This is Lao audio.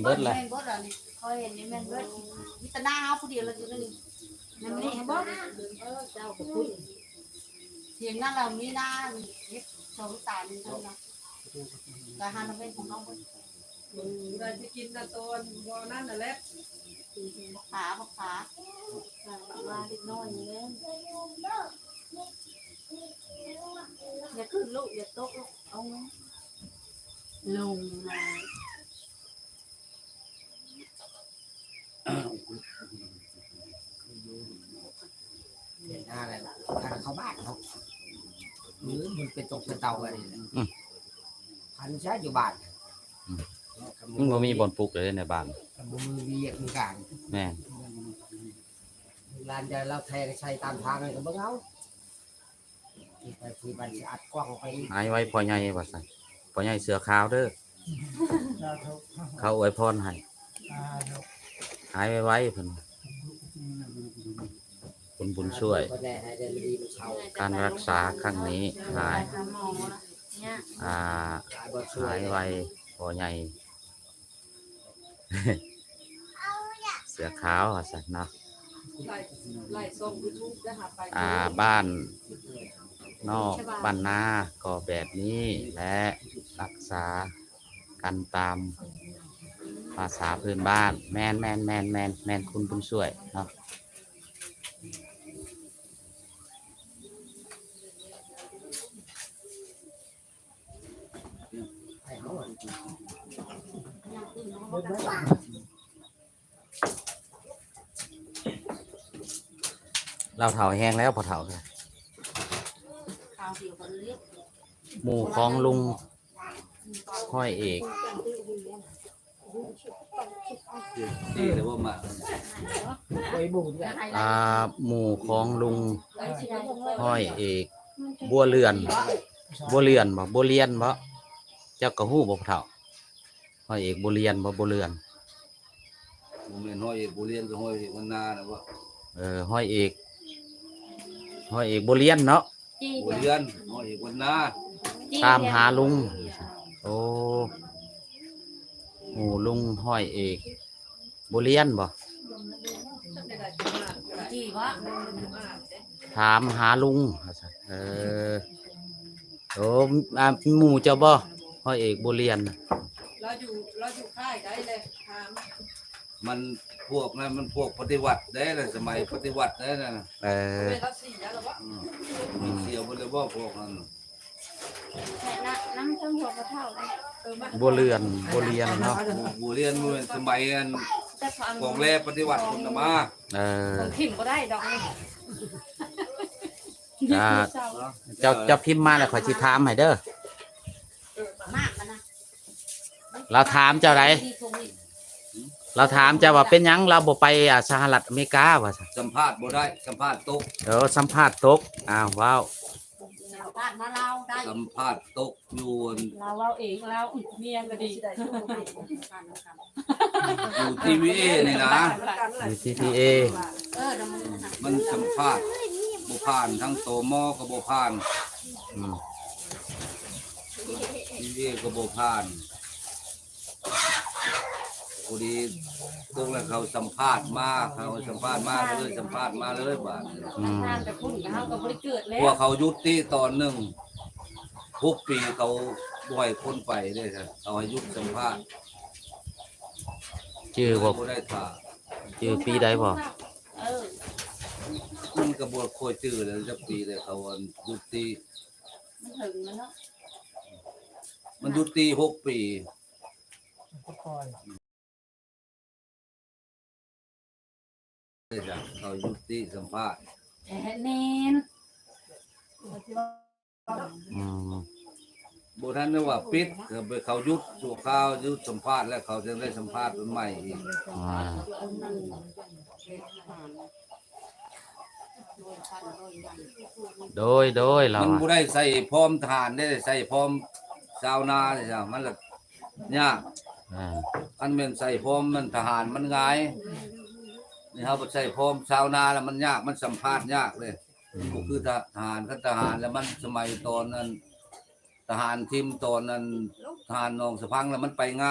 ເບິດແຫຼະ ແມ່ນເບິດແລ້ວນີ້ ຂ້ອຍເຫັນນີ້ແມ່ນເບິດ ມີແຕ່ນາເຮົາຜູ້ດຽວລະຢູ່ນີ້ ແມ່ນນີ້ເຫັນບໍ່ ເອີ ເຈົ້າກໍພຸ້ນ ຖຽງນາລາວມີນາເຮັດສອງຕານນີ້ເທົ່ານັ້ນ ກະຫານຳເຮັດຂອງເຮົາເບິດ ອືມ ໄດ້ຊິກິນນະຕອນບໍ່ນັ້ນນະແຫຼະ ບັກຜາ ບັກຜາ ວ່າເດັກນ້ອຍນີ້ແຫຼະ ຢ່າຂຶ້ນລູກ ຢ່າຕົກລູກ ເອົາລົງມາ. ເປັນອາໄລລະ ທາງເຂົ້າບ້ານເນາະ ຫຼືມັນເປັນຕົກເປັນເຕົາອັນນີ້ແຫຼະ ອືມ ພັນຊະຢູ່ບ້ານ ອືມ ມັນບໍ່ມີບ່ອນປຸກເລີຍໃນບ້ານ ມັນບໍ່ມີວຽກມີການ ແມ່ນ ຫຼານໃຫຍ່ລາວແທງໃສ່ຕາມທາງນີ້ກໍເບິ່ງເອົາ. ຫາຍໄວພໍ່ໃຫຍ່ວ່າຊັ້ນ ພໍ່ໃຫຍ່ເສື້ອຂາວເດີ ສາທຸ ເຂົາອວຍພອນໃຫ້ ສາທຸ ຫາຍໄວໆ ເພິ່ນ ອືມ ຄຸນບຸນຊ່ວຍ ການຮັກສາຄັ້ງນີ້ຫາຍ ອ່າ ຫາຍໄວພໍ່ໃຫຍ່ ເສື້ອຂາວວ່າຊັ້ນເນາະ ອ່າ ບ້ານນອກບ້ານນາກໍແບບນີ້ແຫຼະ ຮັກສາກັນຕາມພາສາພື້ນບ້ານ ແມ່ນໆໆໆ ແມ່ນ ຄຸນບຸນຊ່ວຍເນາະ. ລາວເຖົ້າແຮງແລ້ວ ພໍ່ເຖົ້າ ໝູ່ຂອງລຸງຮ້ອຍເອກ ອ່າ ໝູ່ຂອງລຸງຮ້ອຍເອກ ບົວເລື່ອນ ບົວເລື່ອນບໍ່ ບົວລຽນບໍ່? ເຈົ້າກໍຮູ້ບໍ່ ພໍ່ເຖົ້າ? ຮ້ອຍເອກບົວລຽນບໍ່ ບົວເລື່ອນ ບໍ່ແມ່ນຮ້ອຍເອກບົວລຽນ ກໍຮ້ອຍເອກວັນນານະບໍ່? ເອີ ຮ້ອຍເອກ ຮ້ອຍເອກບົວລຽນເນາະ ບົວລຽນ ຮ້ອຍເອກວັນນາ ຕາມຫາລຸງ ໂອ້ ໝູ່ລຸງຮ້ອຍເອກບົວລຽນບໍ່? ຖາມຫາລຸງ ເອີ ໂອ້ ອ່າ ໝູ່ເຈົ້າບໍ່? ຮ້ອຍເອກບົວລຽນ ລາວຢູ່ ລາວຢູ່ຄ້າຍໃດແຫຼະ ຖາມ ມັນພວກນັ້ນມັນພວກປະຕິວັດເດ້ ສະໄໝປະຕິວັດເດ້ນັ້ນນະ ເອີ ເວລາເສຍແລ້ວບໍ່? ອືມ ເສຍໝົດແລ້ວບໍ່ພວກນັ້ນ? ແມ່ນນະ ນຳເທິງຫົວກະເຖົ້າເດ້ ເອີ ມາ ບົວເລື່ອນ ບົວລຽນເນາະ ບົວລຽນບໍ່ແມ່ນສະໄໝອັນ ແຕ່ຂອງແລປະຕິວັດພຸ້ນນະມາ ເອີ ຂອງຖິ້ມບໍ່ໄດ້ດອກນີ້ ອ່າ ເຈົ້າ ເຈົ້າພິມມາແລ້ວຂ້ອຍຊິຖາມໃຫ້ເດີ ລາວຖາມເຈົ້າໃດ ລາວຖາມເຈົ້າວ່າເປັນຫຍັງລາວບໍ່ໄປ ອ່າ ສະຫະລັດອາເມລິກາວ່າຊັ້ນ ສຳພາດບໍ່ໄດ້ ສຳພາດຕົກ ເອີ ສຳພາດຕົກ ອ້າວ ເວົ້າ ສຳພາດມາລາວໄດ້ ສຳພາດຕົກຢູ່ ລາວເວົ້າເອງ ລາວເມຍກໍດີ ຢູ່ທີວີເອນີ້ນະ ຢູ່ທີວີເອ ມັນສຳພາດບໍ່ຜ່ານ ທັງ ຕມ ກໍບໍ່ຜ່ານ ອືມ ທີວີເອກໍບໍ່ຜ່ານ ພໍດີຕົກແລ້ວເຂົາສຳພາດມາ ເຂົາສຳພາດມາ ກໍເລີຍສຳພາດມາເລີຍບາດນີ້ ອືມ ພວກເຂົາຢຸດຕິຕອນໜຶ່ງ ຫົກປີ ເຂົາບໍ່ໃຫ້ຄົນໄປເດ້ ເຂົາໃຫ້ຢຸດສຳພາດ ຈື່ບໍ່? ບໍ່ໄດ້ຖ້າ ຈື່ປີໃດບໍ່? ມັນກໍບໍ່ຄ່ອຍຈື່ແລ້ວ ຈັກປີແລ້ວ ເຂົາ ອັນ ຢຸດຕິ ມັນເຖິງແລ້ວເນາະ ມັນຢຸດຕິຫົກປີ ເຂົາຢຸດຕິສຳພາດ ແມ່ນ ອືມ ບໍ່ທັນໄດ້ວ່າປິດ ເຂົາຢຸດຊົ່ວຄາວ ຢຸດສຳພາດແລ້ວ ເຂົາຈຶ່ງໄດ້ສຳພາດຄົນໃໝ່ອີກ ອ່າ ໂດຍ ໂດຍ ລາວ ມັນບໍ່ໄດ້ໃສ່ຟອມທະຫານເດ້ ໃສ່ຟອມຊາວນານີ້ ມັນລະຍາກ ອ່າ ຄັນແມ່ນໃສ່ຟອມນັ້ນທະຫານມັນງ່າຍ ນີ້ເຮົາໄປໃສ່ຟອມຊາວນາແລ້ວມັນຍາກ ມັນສຳພາດຍາກເດ້ ອືມ ບໍ່ຄືທະຫານ ຄັນທະຫານແລ້ວມັນ ສະໄໝຕອນນັ້ນ ທະຫານທິມຕອນນັ້ນ ທະຫານໜອງສະພັງແລ້ວມັນໄປງ່າຍ